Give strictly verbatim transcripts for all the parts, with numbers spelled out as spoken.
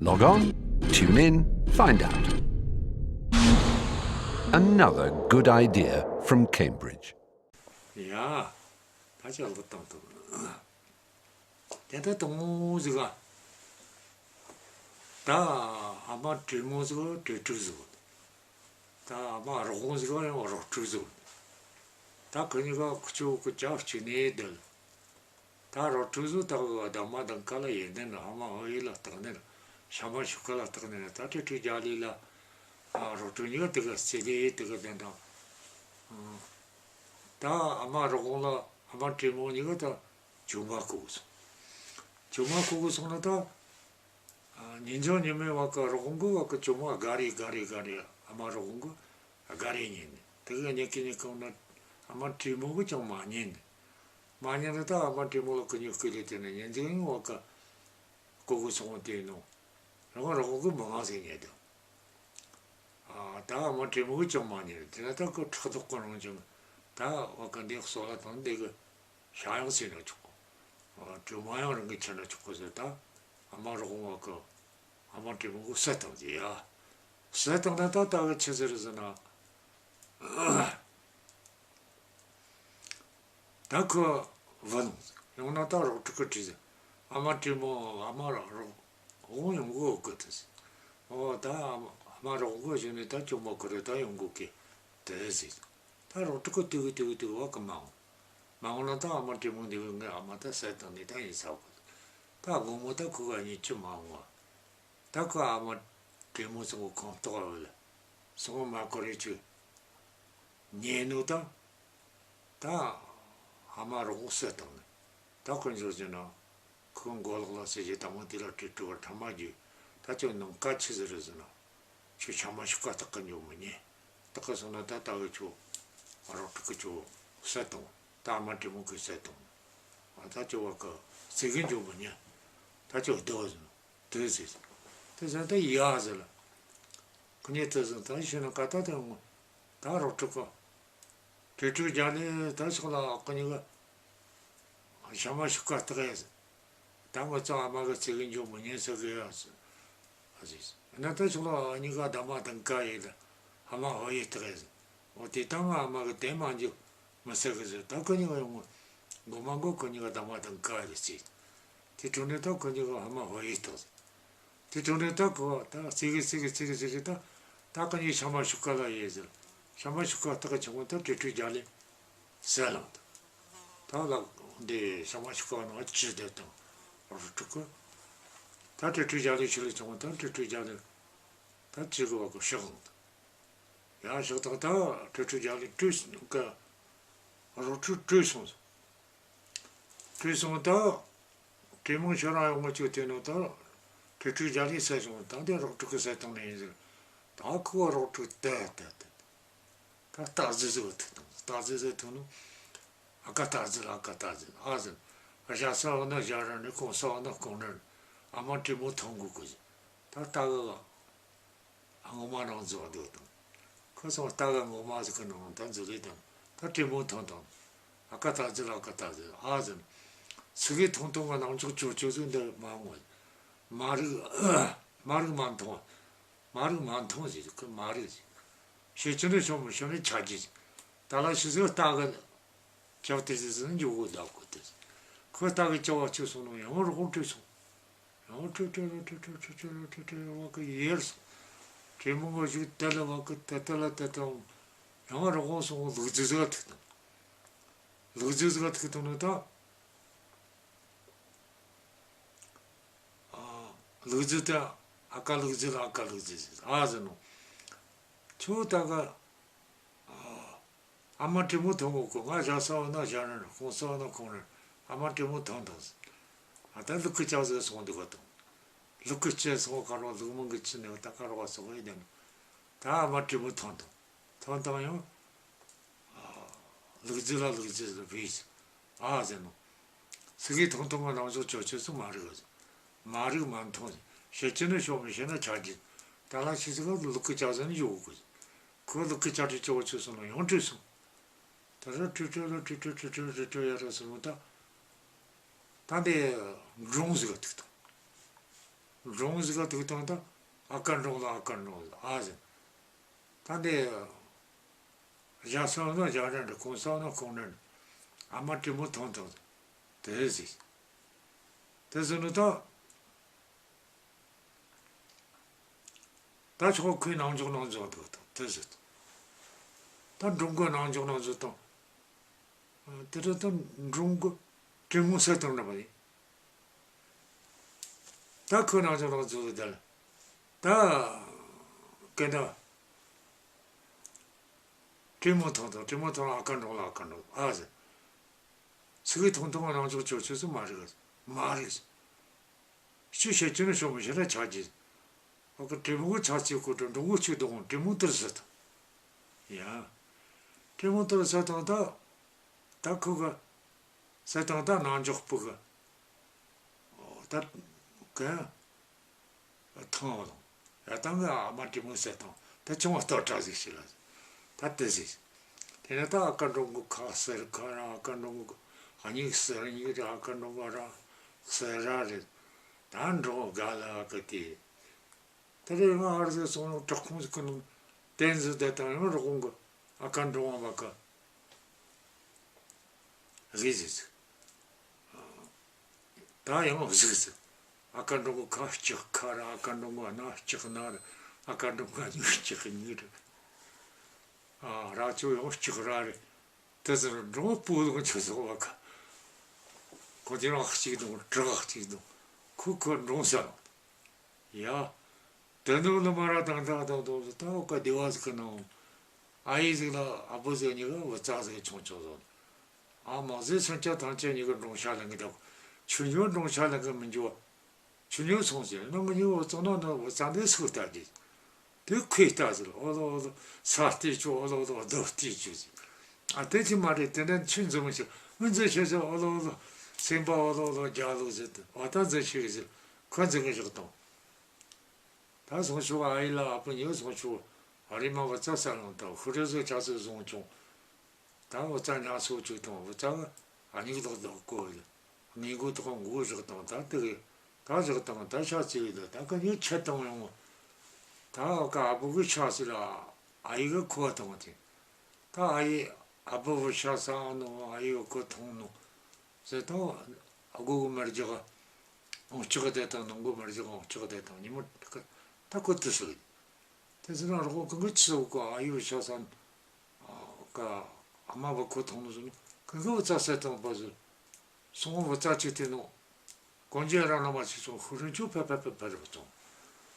Log on, tune in, find out. Another good idea from Cambridge. ཡ། ད་ཅི་ལོག་བཏང་ཐུབ། དེ་ད་དང་མོ་ཟིག་ག་ད་ཨ་མ་དྲེད་མོང་ཟིག་དྲེད་ཕྲུག་ཟིག་ད་ཨ་མ་རོག་ཟིག་ཡང་རོག་ཕྲུག་ཟིག་ད་ཁོ་གཉིས་ཀ་ཁུ་ཆོ་གི་ཅག་གཅིག་ནས་བསྡད། ད་རོག་ཕྲུག་ཟིག་ད་གི་གདམས་མ་གདམ་ཀ་ལ་ཡེ་ནས་ན་ཨ་མ་ཧོ་ཡེ་ལ་བཏང་ནས་ན་ཤ་མ་ཤུ་ཀ་ལ་བཏང་ནས་ན་ད་དྲེད་ཕྲུག་རྒྱ་ལི་ལ་ཨ་རོག་ཕྲུག་གཉིས་ཀ་དེ་ག་རྩེ་ལེ་དེ་ག་བསྡད་དང་། ད་ཨ་མ་རོག་ལ་ཨ་མ་དྲེད་མོང་གཉིས་ཀ་ད་ཇོ་མོ་བཀོལ་གི་སོང་། ཇོ་མོ་བཀོལ་གི་སོང་ན་ད། ཨ། ཉིན་ཅང་ཉི་མའི་བར་གི་རོག་གི་བར་གི་ཇོ་མོ་དགའ་རེ་དགའ་རེ་དགའ་རེ། ཨ་མ་རོག་གི་དགའ་རེ་ཉན་ནི། དེ་གི་ཉིན་གི་ཉིན་གང་ན་ཨ་མ་དྲེད་མོང་གིས་ཅང་མ་ཉན་ནི། མ་ཉན་ནི་ད་ཨ་མ་དྲེད་མོང་ལ་གི་ཉིན་བསྐུལ་ལེ་དེ་ནས་ཉིན་ཅང་ཉི་མའི་བར་གི་བཀོལ་གི་སོང་བ་དེ་ནོ། རང་རོག་གི་མི་ང་ཟིག་ཉན་དང་། ཨ། ད་ཨ་མ་དྲེད་མོང་གིས་ཅང་མ་ཉན། དེ་ན་ད་ཁོ་ཕྲག་དོག་གི་རང་བྱུང་། ད་བ་ག་འདི་གསོད་ལ་བཏང་འདི་གི་ཤ་ཡང་ཟོས་ན་ཆོག་གོ། ཨ། གྲོ་མ་ཡང་རང་གིས་ཁྱེར་ན་ཆོག་གོ་ཟེར། ད་ཨ་མ་རོག་བ་གི་ཨ་མ་དྲེད་མོང་གིས་བསད་བཏང་ཟེར་ཡ། བསད་བཏང་ན་ད་ད་གི་ཆི་ཟིག་རེད་ཟེར་ན། ད་ཁོ་བུད་ཡོང་ཟིག་ཡོང་ན་ད་རོག་ཕྲུག་གིས་དྲིས་ཟིག་ཨ་མ་དྲེད་མོང་ཨ་མ་རོག་བོ་ཡོང་གོ་གི་དེ་ཟིག་འོ་ད་ཨ་མ་རོག་བོ་བྱོན་ནས་ད་ཇོ་མོ་ཁུར་ད་ཡོང་གོ་གི་དེ་ཟིག་ད་རོག་ཕྲུག་གིས་དེ་གི་དེ་གི་དེ་གི་བ་གི་མ་འོང་། མ་འོང་ན་ད་ཨ་མ་དྲེད་མོང་འདི་གི་ངའི་ཨ་མ་ད་བསད་བཏང་ནས་ད་ཡིན་ས་གོ། ད་དགོང་མོ་ད་ཁོ་ག་གཉིས་ཅི་མ་འོང་བ། ད་ཁོ་ཨ་མ་དྲེད་མོང་སོང་གོ་ཁོང་ལྟོགས་བ་ལ་སོང་མ་ཁོ་རེ་ཆུ། ཉལ་ནོ་དང་། ད་ཨ་མ་རོག་བསད་བཏང་ནས། ད་དཀོན་མཆོག་གིས་ན་ཁོའི་མགོ་ལོག་ལ་ཟེར་གྱི་དང་པོ་དེ་ལ་དྲིལ་དྲིལ་བ་ཕྲ་མ་རྒྱུ། ད་ཁྱོད་ནང་ཀ་ཆི་ཟིག་རེད་ཟེར་ན། ཁྱོད་ཤ་མ་ཤུ་ཀ་བཏགས་ཀ་འཇོག་མི་ཉན། བཏགས་ཀ་སོང་ན་ད་ལྟ་བུ་ཁྱོད་རོག་ཕྲུག་གིས་ཁྱོད་བསད་བཏང་། ད་ཨ་མ་དྲེད་མོང་གིས་བསད་བཏང་། ཨ། ད་ཁྱོད་བ་ཀ་ཟེར་གི་འཇོག་མི་ཉན། ད་ཁྱོད་སྡོད་ཟེར། དེ་ཟེར། དེ་ཟེར་ད་ཡ་ཟེར་ལ། ཁོ་གཉིས་དེ་ཟེར་ད་ཤི་ན་ཀ་ད་དེ་འོང་། ད་རོག་ཕྲུག་གིས། དྲིལ་དྲིལ་རྒྱ་ལི་ད་ཕྱོགས་ལ་ཨ་ཁོ་གཉིས་ཀ་ཤ་མ་ཤུ་ཀ་བཏགས་ཡ་ཟེར། ད་ང་ཚོ་ཨ་མ་གིས་ཟེར་གི་འཇོག་མི་ཉན་ཟེར་གི་ཡ་ཟེར། ཨ་ཟེར། ན་ད་ཕྱོགས་ལ་ཨ་གཉིས་ཀ་གདམས་མ་གདམ་ཀ་ཡེ་ལ་ཨ་མ་ཧོ་ཡེ་བཏགས་ཡ་ཟེར། འོ་དེ་ད་ང་ཨ་མ་གིས་དེ་མ་འཇོག་མི་ཟེར་གི་ཟེར། ད་ཁོ་གཉིས་ཀ་ཡོང་ངོ་། མགོ་མ་མགོ་ཁོ་གཉིས་ཀ་གདམས་མ་གདམ་ཀ་ཡེ་ཟེར། དེ་དྲུང་ནས་ད་ཁོ་གཉིས་ཀ་ཨ་མ་ཧོ་ཡེ་བཏགས་ཟེར། དེ་དྲུང་ནས་ད་ཁོ་ད་ཟེར་གི་ཟེར་གི་ཟེར་གི་ཟེར་གི་ད། ད་ཁོ་གཉིས་ཤ་མ་ཤུ་ཀ་ལ་ཡེ་ཟེར། ཤ་མ་ཤུ་ཀ་བཏགས་ཆུང་ངུ་ད་དྲིལ་དྲིལ་རྒྱ་ལི་བསད་ལངས་ད། ད་ལ་འདི་ཤ་མ་ཤུ་ཀ་ནང་ཅི་བསྡད་དང་། རོག་ཕྲུག་གིས། ད་དྲིལ་དྲིལ་རྒྱ་ལི་ཤི་ལ་ཆུང་ངུ་ད་དྲིལ་དྲིལ་རྒྱ་ལི་ད་ཅི་གི་བ་གི་ཤི་ལངས་ད། ཡ་ཤི་ད་ད་དྲིལ་དྲིལ་རྒྱ་ལི་བྲོས་སོང་གི། རོག་ཕྲུག་བྲོས་སོང་ཟེར། བྲོས་སོང་ད། དྲེད་མོང་ཁྱོད་རང་ཡོང་ངོ་ཅིག་དེ་ནོ་ད། དྲིལ་དྲིལ་རྒྱ་ལི་བསད་སོང་། ད་འདི་རོག་ཕྲུག་གིས་བསད་བཏང་ནི་ཡིན་ཟེར། ད་ཁོ་རོག་ཕྲུག་དེ་དེ་དེ། ད་རྟ་རྫི་ཟིག་ཐུག་དང་། རྟ་རྫི་ཟིག་ཐུག་ནོ། ཨ་ཀ་རྟ་རྫི་ལ་ཨ་ཀ་རྟ་རྫི་ཨ་ཟེར། ཨ་ཞ་ས་བ་ན་ཞ་ར་ནི་ཁོང་ས་བ་ན་ཁོང་ར་ནི་ཨ་མ་དྲེད་མོང་ཐོན་གོ་གི་ཟེར། ད་རྟ་གི་ག་ངོ་མ་ནང་འཛུལ་བ་འདུག་དང་། ཁོ་ཚོ་རྟ་ག་ངོ་མ་ཟིག་གི་ནང་ད་འཛུལ་ལེ་དང་། ད་དྲེད་མོང་ཐོན་དང་། ཨ་ཀ་རྟ་རྫི་ལ་ཨ་ཀ་རྟ་རྫི་ཨ་ཟེར། ཚིག་གི་ཐུང་ཐུང་གི་ནང་ཆོག་ཆོག་ཆོག་ཟིག་འདི་མ་འོང་། མ་རིག་མ་རིག་མ་མཐོང་། མ་རིག་མ་མཐོང་ཟེར་ཁོ་མ་རིག་ཟེར། ཤེད་ཅི་ནི་ཤོ་མི་ཤེས་ནི་ཆ་རྒྱུས་ཟེར། ད་ལ་ཤི་ཟིག་རྟ་གི་ཅག་དེ་ཟིག་ཟིག་འཇུག་གོ་ལབ་གོ་དེ་ཟིག་ཁོ་རྟ་གི་ཅག་བ་ཆུ་སོང་ནོ་ཡང་རོག་བྲོས་སོང་། ཡང་ཁྲོ་ཁྲོ་ལ་ཁྲོ་ཁྲོ་ཁྲོ་ཁྲོ་ལ་ཁྲོ་ཁྲོ་བ་གི་ཡེར་སོང་། དྲེད་མོང་གི་གཞུག་དེ་ལ་བ་གི་དེ་དེ་ལ་དེ་དང་། ཡང་རོག་གོང་སོང་ལུག་རྫི་ཟིག་ཐུག་དང་། ལུག་རྫི་ཟིག་ཐུག་དང་ནི་ད། ཨ། ལུག་རྫི་དེ་ཨ་ཀ་ལུག་རྫི་ལ་ཨ་ཀ་ལུག་རྫི་ཟེར་ཨ་ཟེར་ནོ། ཁྱོད་ད་ག་ཨ། ཨ་མ་དྲེད་མོང་ཐོན་གོ་གི། ང་ཞ་ས་བ་ན་ཞ་ར་ནི་ཁོང་ས་བ་ན་ཁོང་ར་ནི་ཨ་མ་དྲེད་མོང་ཐོན་དང་ཟེར། ཨ་ད་ལུག་གི་ཅག་ཟིག་སོང་འདུག་ག་དང་། ལུག་གི་ཅག་སོང་ག་རོག་ལུག་མང་གི་ཅི་ནས་ད་ག་རོག་སོང་ཡིན་ནི། ད་ཨ་མ་དྲེད་མོང་ཐོན་དང་། ཐོན་དང་ཡང་། ཨ། ལུག་རྫི་ལ་ལུག་རྫི་ཟེར་བས་ཟེར་ཨ་ཟེར་ནོ། ཚིག་གི་ཐུང་ཐུང་གི་ནང་ཆོག་ཆོག་ཆོག་ཟིག་མ་རིག་ཟེར། མ་རིག་མ་མཐོང་ཟེར། ཤེད་ཅི་ནི་ཤོ་མི་ཤེས་ན་ཆ་རྒྱུས་ཟེར། ད་ལ་ཤི་ཟིག་ལུག་གི་ཅག་ཟིག་ནི་ཡོད་གོ་ཟེར། ཁོ་ལུག་གི་ཅག་དེ་ཅོག་ཆོག་སོང་ནོ་ཡང་བྲོས་སོང་། ད་ར་ཁྲོ་ཁྲོ་ལ་ཁྲོ་ཁྲོ་ཁྲོ་ཁྲོ་ཁྲོ་ཁྲོ་ཡ་ར་སོང་ད། ད་འདི་འབྲོང་ཟིག་ག་ཐུག་དང་། འབྲོང་ཟིག་ག་ཐུག་བཏང་ད། ཨ་ཀ་འབྲོང་ལ་ཨ་ཀ་འབྲོང་ལ་ཨ་ཟེར། ད་འདི་རྒྱ་ས་ན་རྒྱ་འདྲ་འདྲ། གོང་ས་ན་གོང་འདྲ་འདྲ། ཨ་མ་དྲིན་མོ་ཐོང་ཐོང་དེ་ཟིག། དེ་ཟེར་ནོ་ད། ད་ཆོག་ཁོའི་ནང་འཇོག་ནང་འཇོག་འདུག་དང་དེ་ཟེར། ད་འབྲོང་གི་ནང་འཇོག་ནང་འཇོག་དང་། དེ་རེད། ད་འབྲོང་གི་དྲིན་མོ་ཟེར་དང་འདྲ་བ་ཡིན། ད་ཁོའི་ནང་འཇོག་ནང་འཇོག་དེ་ལ། ད་གན་ད་དྲིན་མོ་ཐོང་དང་། དྲིན་མོ་ཐོང་ཨ་ཀ་འབྲོང་ལ་ཨ་ཀ་འབྲོང་ཨ་ཟེར། ཚིག་གི་ཐུང་ཐུང་ནང་འཇོག་ཆོག་ཆོག་སུ་མ་རེད། མ་རེད། ཅི་བཤད་ཀྱི་ནི་ཤོ་མི་ཤེས་ན་ཆ་རྒྱུས། ཨ་ཀ་དྲིན་མོ་གི་ཆ་ཚིག་གོ་དྲིན་འབྲོང་གི་ཆུ་དོང་དྲིན་མོ་དེར་ཟེར་དང་། ཡ། དྲིན་མོ་དེར་ཟེར་དང་ད། ད་ཁོ་གི་ཟེར་དང་ད་ནང་འཇོག་པོ་གི། ད་གན་ཐང་བ་དང་། ཡ་ད་ངའི་ཨ་མ་དྲིན་མོ་ཟེར་དང་ད་ཆུང་བ་ལྟར་གྲགས་ཟིག་ཞིག་ལ། ད་དེ་ཟིག། དེ་ནས་ད་ཨ་ཀ་འབྲོང་གི་ཁ་གསེར་ཁ་ར། ཨ་ཀ་འབྲོང་གི་སྙིང་གསེར་སྙིང་རེད། ཨ་ཀ་འབྲོང་གི་ར་གསེར་ར་རེད། ད་འབྲོང་ག་ལ་ཨ་ཀ་དེ། དེ་རིང་ང་ཨར་ཟེར་སོང་ནོ་བྲག་ཁུང་ཟིག་གི་ནང་བསྟན་ཟིག་བསྡད་དང་། ཡང་རོགས་གོང་གི་ཨ་ཀ་འབྲོང་བ་ག་གི་ཟིག་ཟིག། ད་ཡང་གཟིགས་ཟིག། ཨ་ཀ་འབྲོང་གི་ཁ་ལྕགས་ཁ་ར། ཨ་ཀ་འབྲོང་གི་སྣ་ལྕགས་སྣ་ར། ཨ་ཀ་འབྲོང་གི་སྙིང་ལྕགས་སྙིང་ར། ཨ་ར་ཅོ་ཡང་ལྕགས་ར་རེད། དེ་ཟེར་འབྲོང་སྤུ་ལོང་ཆུ་སོགས་བ་ཁ། ཁོ་དེ་རང་གཅིག་དང་བྲག་གཅིག་དང་། ཁོ་ཁོ་འབྲོང་ས་ལོང་། ཡ། དེ་ནས་ལོ་མ་ར་དང་ད་དང་དུང་ད་ཨོ་ཀ་སྡེ་བ་ཟིག་གི་ནང་ཨ་ཡེ་ཟིག་ལ་ཨ་བུ་ཟིག་གཉིས་ཀ་བུ་ཚ་ཟིག་ཆུང་ཆུང་ཟིག། ཨ་མ་ཟིག་སུན་ཆ་ཐང་ཆ་གཉིས་ཀ་འབྲོང་ཤ་ལེན་གི་འདུག། ཆུ་ཉོ་འབྲོང་ཤ་ལེན་གི་མི་འགྱོ། ཆུ་ཉོ་སོང་ཟེར་ན་མི་ཉོ། བུ་ཚ་ན་ན་བུ་ཚ་འདི་སུ་ལྟ་རྒྱུ། དེ་ཁོས་ལྟ་ཟེར། ཨོ་ལོ་ཨོ་ལོ་ས་ལྟོས་ཆོག། ཨོ་ལོ་ཨོ་ལོ་རྡོ་ལྟོས་ཆོག་ཟེར། ཨ་དེ་ཅི་མ་རེད། དེ་འདྲ་ཆུ་འཛིན་མི་ཤེས། མི་འཛིན་ཤེས་ཟེར། ཨོ་ལོ་ཨོ་ལོ་སེམས་པ་ཨོ་ལོ་ཨོ་ལོ་རྒྱ་ལོ་ཟེར་ཏེ། ཨ་ད་འཛིན་ཤེས་ཟེར། ཁོ་འཛིན་གི་བཞག་དང་། ད་སོང་ཆུ་ཨ་ཡེ་ལ་ཨ་བུ་ཉོ་སོང་ཆུ། ཨ་རི་མ་བུ་ཚ་ས་ལོང་དང་ཤུ་རེ་ཟོ་ཆ་ཚོད་བཟུང་བྱུང་། ད་བུ་ཚ་ཉག་སོ་བཅུག་དང་། བུ་ཚ་གི་ཨ་མྱིག་ལོག་ལོག་གོ་ཡོད། མི་མགོ་ཐོག་མགོ་བཞག་དང་། ད་དེ་གི་ད་བཞག་དང་། ད་ཤ་ཚིག་ཡོད། ད་གི་ཉོ་ཆད་དང་ཡོང་། ད་གི་ཨ་བུ་གི་ཤ་ཚིག་ལ་ཨ་ཡེ་གི་ཁོ་དང་དེ། ད་ཨ་ཡེ་ཨ་བུ་བུ་ཤ་ཟ་ནོ། ཨ་ཡེ་བུ་ཁོ་འཐུང་ནོ་ཟེར་དང་། ཨ་སྒོ་གི་མར་རྒྱག་ཨང་ལྕགས་བསྡད་དང་། ནང་སྒོ་མར་རྒྱག་ཨང་ལྕགས་བསྡད་དང་། ཉི་མ་ད་ཁོ་དེ་ཟེར་གི། དེ་ཟེར་ན་རོགས་གང་གི་ཆི་ཟིག་གོ། ཨ་ཡེ་བུ་ཤ་ཟ་ནོ། ཨ་ཀ་ཨ་མ་བུ་ཁོ་འཐུང་ནོ་ཟེར་ནོ། གང་གི་བུ་ཚ་ཟེར་དང་བུ་ཟེར། སོང་བུ་ཚ་ཅིག་དེ་ནོ། གོན་རྒྱུ་ར་ན་མ་ཅིག་སོང་། ཤུ་རིན་ཆུ་ཕ་ཕ་ཕ་ཕ་རེ་བུ་ཚོང་།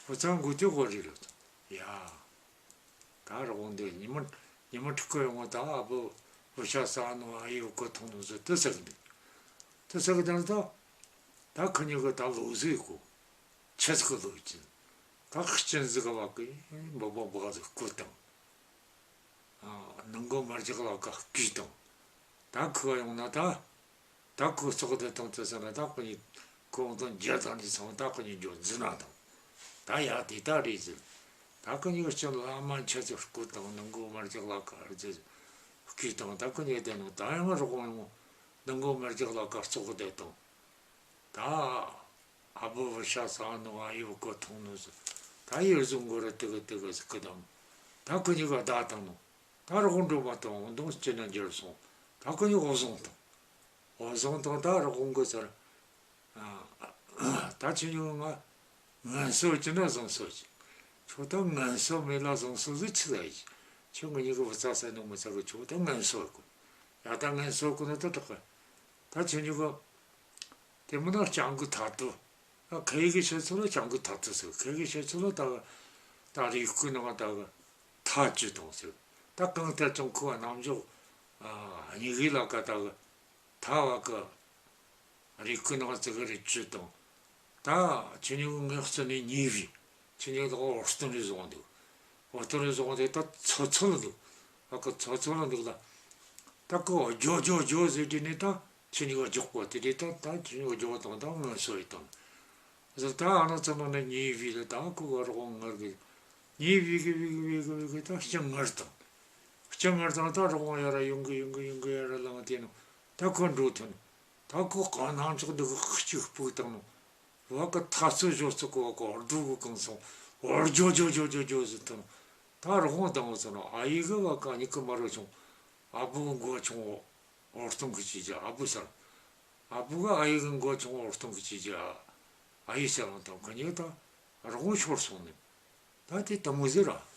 བུ་ཚ་མགོ་ཐོག་གོ་རེ་རེ་བུ་ཚོང་། ཡ། ད་རོགས་འདི་ཉི་མ་ཉི་མ་ཕྲུ་གུ་ཡོང་བ་ད་ཨ་བུ་བུ་ཤ་ཟ་ནོ། ཨ་ཡེ་བུ་ཁོ་འཐུང་ནོ་ཟེར་དེ་ཟེར་གི་འདུག། དེ་ཟེར་གི་འདུག་ད། ད་ཁོ་གཉིས་གི་ད་ལོ་ཟིག་གོ། ཆི་ཟིག་གི་ལོ་ཅིག། ད་གཅིན་ཟིག་ག་བ་གི་འབག་འབག་འབག་ཟིག་བསྐུར་དང་། ཨ་ནང་སྒོ་མར་རྒྱག་ལ་ཁ་བསྐུས་དང་། ད་ཁོ་ཡོང་ན་ད། ད་ཁོ་ཙོག་དེ་དང་དེ་ཟེར་ན་ད་ཁོ་གཉིས་ཁོ་དང་རྒྱ་དང་ནི་ཚང་ད་ཁོ་གཉིས་འགྱོ་འཛིན་ན་དང་། ད་ཡ་དེ་ད་རེད་ཟེར། ད་ཁོ་གཉིས་ཀྱི་ལ་མ་འཆད་ཚེ་བསྐུར་དང་། ནང་སྒོ་མར་རྒྱག་ལ་ཁ་རེད་ཟེར་བསྐུས་དང་། ད་ཁོ་གཉིས་དེ་ནང་ད་ཡང་རོགས་ཡོང་། ནང་སྒོ་མར་རྒྱག་ལ་ཁ་ཙོག་དེ་དང་། ད། ཨ་བུ་བུ་ཤ་ཟ་ནོ། ཨ་ཡེ་བུ་ཁོ་འཐུང་ནོ་ཟེར། ད་ཡེ་བཟུང་གོ་ར་དེ་གི་དེ་གི་ཟེར་གི་དང་། ད་ཁོ་གཉིས་ཀ་བདའ་བཏང་ནོ། ད་རོགས་འགྲོ་མ་བཏང་། འོང་དང་སྐྱིད་ན་འགྱུར་སོང་། ད་ཁོ་གཉིས་འོ་བཟུང་བཏང་། འོ་བཟུང་བཏང་། ད་རོགས་གོང་གི་ཟེར། ཨ་ད་ཁྱོད་གཉིས་ང་ངན་གསོ་བྱས་ན་བཟང་གསོ་བྱས། ཁྱོད་ད་ངན་གསོ་མེད་ལ་བཟང་གསོ་ཟིག་ཆི་ལ་ཡིན། ཁྱོད་ང་གཉིས་ཀ་བུ་ཚ་ཟ་ནོ་མི་ཚ་གི། ཁྱོད་ད་ངན་གསོ་དགོས། ཡ་ད་ངན་གསོ་དགོས་ན་ད་དྲག་གི། ད་ཁྱོད་གཉིས་ཀ་དེ་མིན་ན་སྤྱང་ཀི་ཐ་དུ། ཨ་ཁ་ཡི་གི་བཤད་ཚུལ་ལ་སྤྱང་ཀི་ཐ་དུ་ཟེར། ཁ་ཡི་གི་བཤད་ཚུལ་ལ་ད་ད་རེས་སྐུ་ནང་ད་གི་ཐ་ཅི་དང་ཟེར། ད་གང་ལྟར་ཀྱང་ཁོ་རྣམ་འཇོག་ཨ་སྙིང་གི་ལ་ཀ་ད་གི་ཐ་བ་གི་རེས་སྐུ་ནང་ཙི་གི་རེ་ཅི་དང་། ད་ཁྱོད་གཉིས་ཀ་ངའི་བརྩོན་ནས་ཉེས་པའི། ཁྱོད་གཉིས་ཀ་འོ་སྟོན་རེ་བཟུང་འདུག། འོ་སྟོན་རེ་བཟུང་འདུག། ད་ཚོ་ཚོ་ལ་འདུག། ཨ་ཀ་ཚོ་ཚོ་ལ་འདུག་ལ། ད་ཀོ་ཇོ་ཇོ་ཇོ་ཟེར་དུས་ནས་ད་ཁྱོད་གཉིས་ཀ་འཇོག་པོ་དེ་རེད། ད་ད་ཁྱོད་གཉིས་ཀ་འཇོག་དང་ད་ངན་གསོ་ཡི་དང་ཟེར། ད་ཨ་ན་ཚོ་ནང་ནས་ཉེས་པའི་ལ་ད་ཀོ་ག་རོགས་ངར་གི་ཉེས་པའི་གི་བི་གི་བི་གི་བི་གི་ད་སྤྱང་ངར་དང་། སྤྱང་ངར་དང་ད་རོགས་ཡར་ར་ཡོང་གི་ཡོང་གི་ཡོང་གི་ཡར་ར་ལངས་དེ་ནོ། ད་ཁོ་འགྲོ་ཐོན། ད་ཁོ་གང་ནང་ཅོག་འདུག་གཅིག་སྤུག་བཏང་ནོ། བ་གི་ཐ་ཚོ་ཞོ་ཚོ་གི་བ་གི་འོར་འགྲོ་གི་གང་སོང་། འོར་ཇོ་ཇོ་ཇོ་ཇོ་ཇོ་ཟེར་ཐོན། ད་རི་བོང་དང་བ་ཚོ་ན་ཨ་ཡེ་གི་བ་ག་ཉི་གི་མ་རོ་ཆུང་། ཨ་བུ་གི་མགོ་ཆུང་བོ་འོར་སྟོང་གི་ཅི་ཅི་ཨ་བུ་ཟེར། ཨ་བུ་གི་ཨ་ཡེ་གི་མགོ་ཆུང་བོ་འོར་སྟོང་གི་ཅི་ཅི་ཨ་ཡེ་ཟེར་ལང་དང་གི་ཉི་ད་རི་བོང་ཤོར་སོང་ནི། ད་དེ་དེ་མོ་ཟེར་ར།